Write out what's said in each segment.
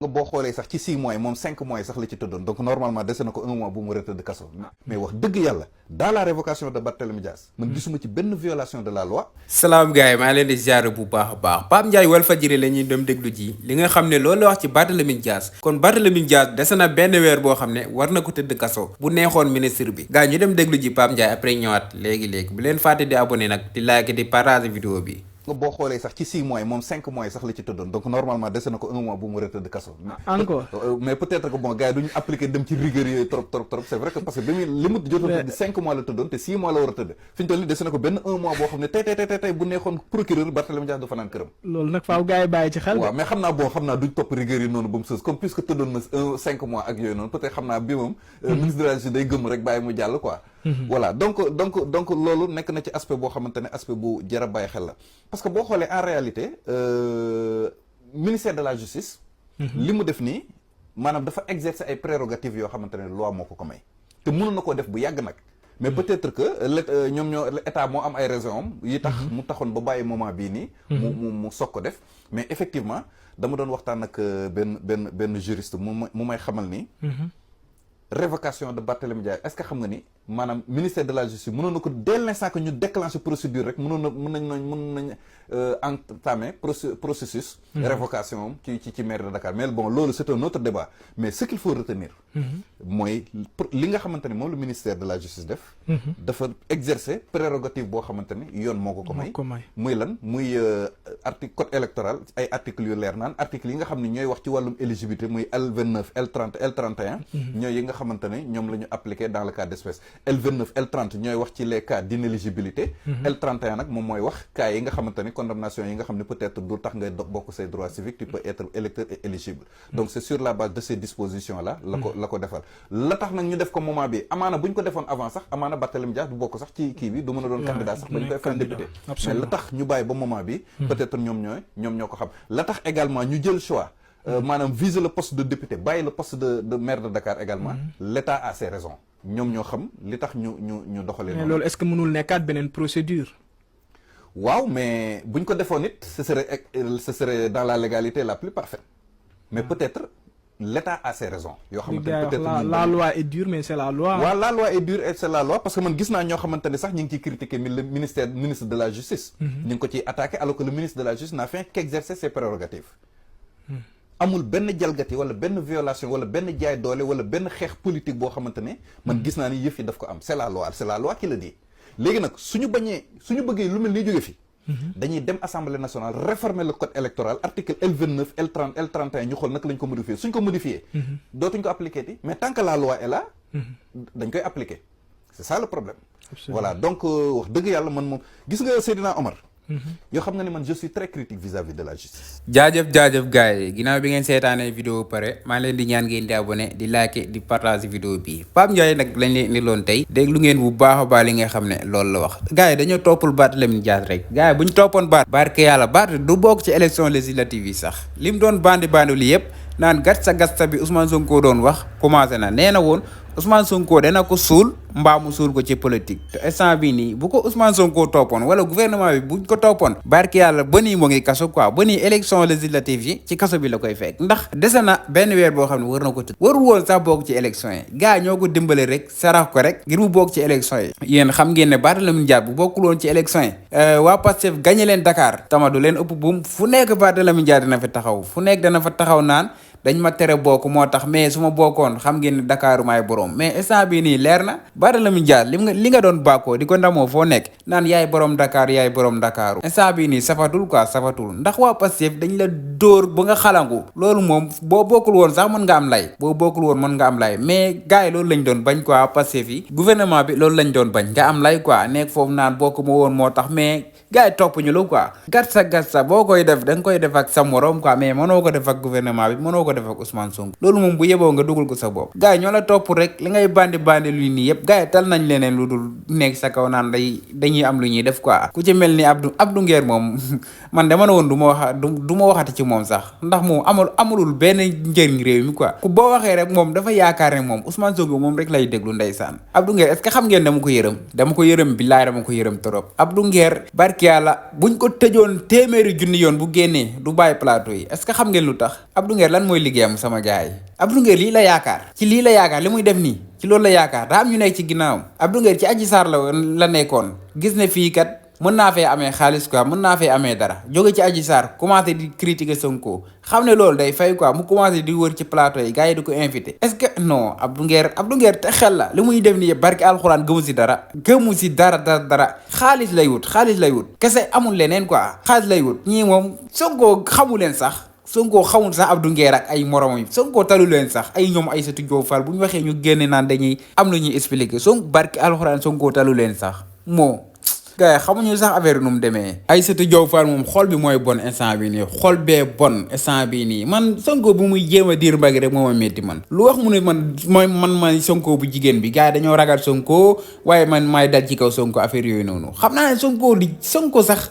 nga boo xoolee sax ci 6 mois moom 5 mois sax la ci tëddoon donc normalement dese na ko 1 mois bu mu retraite de kaso mais wax dëgg yàlla dans la révocation de Barthélémy Dias man gisuma ci benn violation de la loi. salaam gars yi maa leen di ziare bu baax a baax Pape Ndiaye Walfadjri la ñuy dem déglu ji li nga xam ne loolu la wax ci Barthélémy Dias kon Barthélémy Dias dese na benn weer boo xam ne war na ko tëdd kaso bu neexoon ministre bi gars ñu dem déglu ji Pape Ndiaye après ñëwaat léegi bu leen fàtte di abonné nag di like di partager vidéo bi. nga boo xoolee sax ci 6 mois moom 5 mois sax la ci tëddoon donc normalement dese na ko 1 mois bu mu retraite de kaso. encore mais peut-être que bon gars yi duñu appliquer dem ci rigueur yooyu trop c'est vrai que parce que bi muy li mu jotoon tëdd 5 mois la tëddoon te 6 mois la war a tëdd fi ñu toll nii dese na ko benn 1 mois boo xam ne tey bu neexoon procureur Barthélémy Dias du fanaan këram. loolu nag faaw gars yi bàyyi ci xel. waaw mais xam naa duñ topp rigueur yi noonu ba mu sës comme puisque tëddoon na 5 mois ak yooyu noonu peut-être xam naa bi moom ministre de la justice day gëm rek bàyyi mu jàll quoi. voilà donc loolu nekk na ci aspect boo xamante ne aspect bu jar a bàyyi xel la parce que boo xoolee en réalité ministère de la justice li mu def nii maanaam dafa exercer ay prérogatives yoo xamante ne loi moo ko may te mënoon na koo def bu yàgg nag mais peut-être que état moo am ay raison am yi tax mu taxoon ba bàyyi moment bii nii mu soog ko def mais effectivement dama doon waxtaan ak benn juriste mu may xamal ni révocation de Barthélémy Dias est-ce que xam nga ni maanaam ministère de la justice mënoon na ko dès l'instant que ñu déclencher procédure rek mën nañ entamer processus révocation am ci maire de Dakar mais bon loolu c'est un autre débat mais ce qu'il faut retenir mooy li nga xamante ne moom le ministère de la justice def dafa exercer prérogative boo xamante ne yoon moo ko may muy lan muy article code électoral ay articles yu leer naan articles yi nga xam ne ñooy wax ci wàllum éligibilité muy L29 L30 L31 ñooy yi nga xamante ne ñoom la ñu appliqué dans le cas d'espèce L29 L30 ñooy wax ci les cas d'inéligibilité L31 nag moom mooy wax cas yi nga xamante ne condamnation yi nga xam ne peut-être du tax ngay bokk say droits civiques tu peux être électeur et éligible donc c'est sur la base de ces dispositions là la ko defal la tax nag ñu def ko moment bi amaana bu ñu ko defoon avant sax amaana Barthélémy Dias du bokk sax ci kii bi du mën a doon candidat sax ba ñu koy fal député mais la tax ñu bàyyi ba moment bi peut-être ñoom ñoo ko xam la tax également ñu jël choix maanaam viser le poste de député bàyyi le poste de maire de Dakar également l'État a ses raisons ñoom ñoo xam li tax ñu doxalee mais loolu est-ce que mënul nekkaat beneen procédure waaw mais buñ ko defoon it ce serait dans la légalité la plus parfaite mais peut-être l'État a ses raisons yoo xamante ne peut-être la loi est dure mais c'est la loi waaw la loi est dure et c'est la loi parce que man gis naa ñoo xamante ne sax ñu ngi ciy critiquer le ministre de la justice ñu ngi ko ciy attaquer alors que le ministre de la justice n'a fait qu'exercer ses prérogatives amul benn jalgati wala benn violation wala benn jaay doole wala benn xeex politique boo xamante ne man gis naa ni yëf yi daf ko am c'est la loi qui le dit léegi nag suñu bëggee lu mel ni jóge fi dañuy dem assemblée nationale réformer le code électoral article L29 L30 L31 ñu xool naka lañ ko modifier suñ ko modifier dootuñ ko appliquer ti mais tant que la loi est là dañ koy appliquer c'est ça le problème voilà donc wax dëgg yàlla man moom gis nga Seydina Omar yoo xam nga ni man je suis très critique vis-à-vis de la justice. jaajëf gars yi ginnaaw bi ngeen seetaanee vidéo pare maa leen di ñaan ngeen di abonné di liker di partager vidéo bi Pape Ndiaye nag lañ leen ni loon tey déglu ngeen bu baax a baax li nga xam ne loolu la wax gars yi dañoo toppul Barthélémy Dias rek gars yi bu ñu toppoon barke yàlla du bokk ci élection législative yi sax li mu doon bandi li yëpp naan gatsa bi Ousmane Sonko doon wax commencé na nee na woon Ousmane Sonko dana ko suul mbaa mu suul ko ci politique te instant bii nii bu ko Ousmane Sonko toppoon wala gouvernement bi buñ ko toppoon barki yàlla ba nii moo ngi kaso quoi ba nii élection législative yi ci kaso bi la koy fekk ndax dese na benn weer boo xam ne war na ko tëdd warul woon sax bokk ci élection yi gars ñoo ko dimbale rek sarax ko rek ngir mu bokk ci élection yi yéen xam ngeen ne Barthélémy Dias bu bokkul woon ci élection yi waa Pastef gagné leen Dakar tama du leen ëpp buum fu nekk Barthélémy Dias dina fa taxaw fu nekk dana fa taxaw naan dañ ma tere bokk moo tax mais su ma bokkoon xam ngeen ne Dakar maay borom mais instant bii nii leer na Barthélémy Dias li nga doon bàkkoo di ko ndamoo foo nekk naan yaay borom Dakar yaay borom Dakaru instant bii nii safatul quoi safatul ndax waa Pastef dañ la dóor ba nga xalangu loolu moom boo bokkul woon sax mën nga am lay boo bokkul woon mën nga am lay mais gars yi loolu lañ doon bañ quoi Pastef yi gouvernement bi loolu lañ doon bañ nga am lay quoi nekk foofu naan bokk ma woon moo tax mais gars yi topp ñu la quoi gatsa boo koy def da nga koy def ak sa morom quoi mais mënoo ko def ak gouvernement bi mënoo ko def ak Ousmane Sonko loolu moom bu yeboo nga dugal ko sa bopp gars yi ñoo la topp rek li ngay bandi lu nii yëpp gars yi tal nañ leneen lu dul nekk sa kaw naan dañuy am lu ñuy def quoi ku ci mel ni Abdou Nguer moom man dama ne woon du ma waxati ci moom sax ndax moom amulul benn njëriñ réew mi quoi ku boo waxee rek moom dafa yaakaar ne moom Ousmane Sonko moom rek lay déglu ndeysaan Abdou Nguer est-ce que xam ngeen dama ko yërëm billaay dama ko yërëm trop Abdou Nguer barki yàlla buñ ko tëjoon téeméeri junni yoon bu génnee du bàyyi plateau yi est-ce que xam ngeen lu tax Abdou Nguer lan mooy mooy liggéeyam sama gars yi. Abdou Nguer lii la yaakaar ci lii la yaakaar li muy def nii ci loolu la yaakaar daa am ñu nekk ci ginnaawam. Abdou Nguer ci Adji Sarr la nekkoon gis ne fii kat mën naa fee amee xaalis quoi mën naa fee amee dara jóge ci Adji Sarr commencé di critiquer Sonko xam ne loolu day fay quoi mu commencé di wër ci plateau yi gars yi di ko invité. est-ce que non Abdou Nguer te xel la li muy def nii yëpp barki alxuraan gëmu si dara xaalis lay wut kese amul leneen quoi xaalis lay wut ñii moom Sonko xamu leen sax. Sonko xamul sax Abdou Nguer ak ay moromam yi Sonko talu leen sax ay ñoom Aïssatou Diop Fall bu ñu waxee ñu génne naan dañuy am lu ñuy expliquer Sonko barki alxuraan Sonko talu leen sax moo gars yi xamuñu sax affaire nu mu demee. Aïssatou Diop Fall moom xol bi mooy bon instant bi nii xol bee bon instant bi nii man Sonko bu muy jéem a diir mbagg rek moo ma métti man lu wax mu ne man may Sonko bu jigéen bi gars yi dañoo ragal Sonko waaye man maay dal ci kaw Sonko affaire yooyu noonu xam naa ne Sonko sax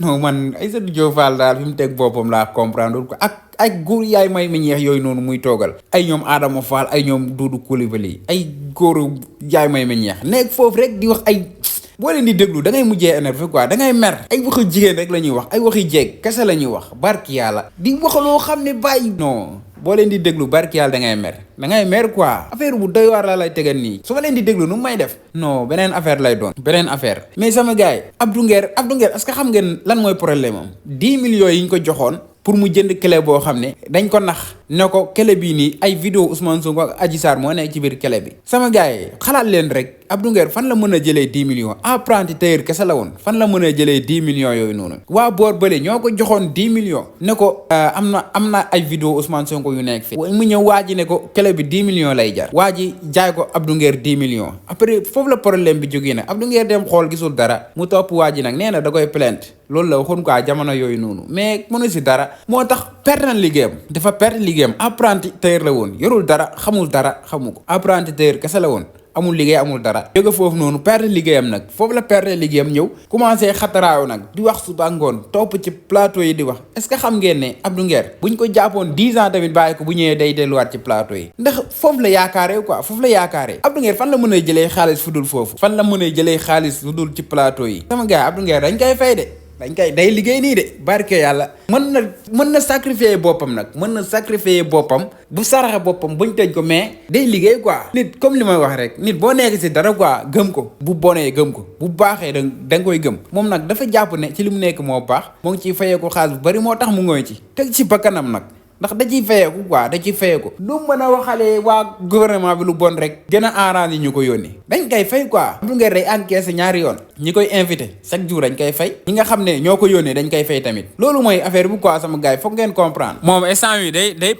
non man Aïssatou Diop Fall daal fi mu teg boppam laa comprendre ko ak góor yaay may mi ñeex yooyu noonu muy toogal ay ñoom Adama Fall ay ñoom Doudou Coulibaly ay góoru yaay may mi ñeex nekk foofu rek di wax ay boo leen di déglu da ngay mujjee énervé quoi da ngay mer ay waxi jigéen rek la ñuy wax ay waxi jeeg kese la ñuy wax barki yàlla di wax loo xam ne bàyyi non boo leen di déglu barki yàlla da ngay mer quoi affaire bu doy waar laa lay tegal nii su ma leen di déglu nu may def non beneen affaire lay doon beneen affaire mais sama gars yi Abdou Nguer est-ce que xam ngeen lan mooy problème am 10 millions yi ñu ko joxoon pour mu jënd clé boo xam ne dañ ko nax ne ko clé bii nii ay vidéo Ousmane Sonko ak Adji Sarr moo nekk ci biir clé bi sama gars yi xalaat leen rek Abdou Nguer fan la mën a jëlee 10 millions apprenti tailleur kese la woon fan la mën a jëlee 10 millions yooyu noonu waa boor bële ñoo ko joxoon 10 millions ne ko am na ay vidéo Ousmane Sonko yu nekk fi mu ñëw waa ji ne ko clé bi 10 millions lay jar waa ji jaay ko Abdou Nguer 10 millions après foofu la problème bi jógee nag Abdou Nguer dem xool gisul dara mu topp waa ji nag nee na da koy plainte loolu la waxoon quoi jamono yooyu noonu mais mënu si dara moo tax perte na liggéeyam dafa perte liggéeyam apprenti tailleur la woon yorul dara xamul dara xamu ko apprenti tailleur kese la woon amul liggéey amul dara jóge foofu noonu perte liggéeyam nag foofu la perte liggéeyam ñëw commencé xataraayu nag di wax suba ngoon topp ci plateau yi di wax est-ce que xam ngeen ne Abdou Nguer buñ ko jàppoon 10 ans tamit bàyyi ko bu ñëwee day delluwaat ci plateau yi ndax foofu la yaakaaree quoi foofu la yaakaaree Abdou Nguer fan la mën a jëlee xaalis fu dul foofu fan la mën a jëlee xaalis fu dul ci plateau yi sama gars Abdou Nguer dañ koy fay de day liggéey nii de barke yàlla mën na sacrifier boppam nag mën na sacrifier boppam bu saraxe boppam buñ tëj ko mais day liggéey quoi nit comme li may wax rek nit boo nekk si dara quoi gëm ko bu bonee gëm ko bu baaxee da nga koy gëm moom nag dafa jàpp ne ci li mu nekk moo baax moo ngi ciy fayee ko xaalis bu bari moo tax mu ngoy ci teg ci bakkanam nag ndax da ciy fayeeku quoi da ciy fayeeku lu mën a waxalee waa gouvernement bi lu bon rek gën a arrangé ñu ko yónni dañ koy fay quoi Abdou Nguer day encaissé ñaari yoon ñi koy invité chaque jour dañ koy fay ñi nga xam ne ñoo ko yónnee dañ koy fay tamit loolu mooy affaire bu quoi sama gars yi foog ngeen comprendre moom instant bi day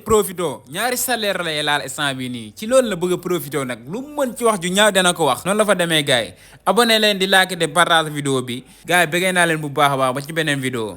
profito ñaari salaire lay laal instant bi nii ci loolu la bëgg a profito nag lu mën ci wax ju ñaaw dana ko wax noonu la fa demee gars yi abonné leen di like de partage vidéo bi gars yi bëggee naa leen bu baax a baax ba ci beneen vidéo